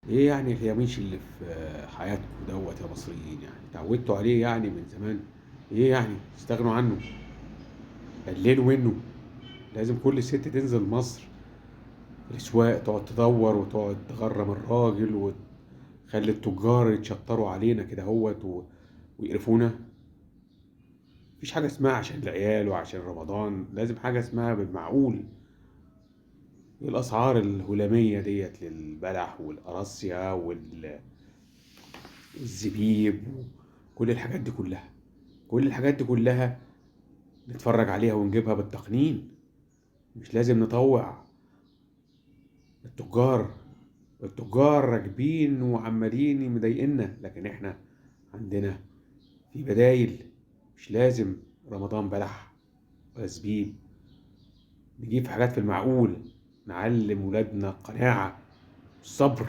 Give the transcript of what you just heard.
ايه يعني اليميش اللي في حياتكم دوت يا مصريين؟ يعني اتعودتوا عليه يعني من زمان، ايه يعني استغنوا عنه، قللوا منه. لازم كل ست تنزل مصر الاسواق تقعد تدور وتقعد تغرم الراجل وتخلي التجار يتشطروا علينا كده هوت ويقرفونا. مفيش حاجة اسمها عشان العيال وعشان رمضان، لازم حاجة اسمها بالمعقول. ايه الاسعار الهلامية ديت للبلح والقراصية والزبيب وكل الحاجات دي كلها؟ كل الحاجات دي كلها نتفرج عليها ونجيبها بالتقنين، مش لازم نطوع التجار. التجار راكبين وعمالين مضايقنا، لكن احنا عندنا في بدايل. مش لازم رمضان بلح ولا زبيب، نجيب حاجات في المعقول، نعلم ولادنا القناعة والصبر.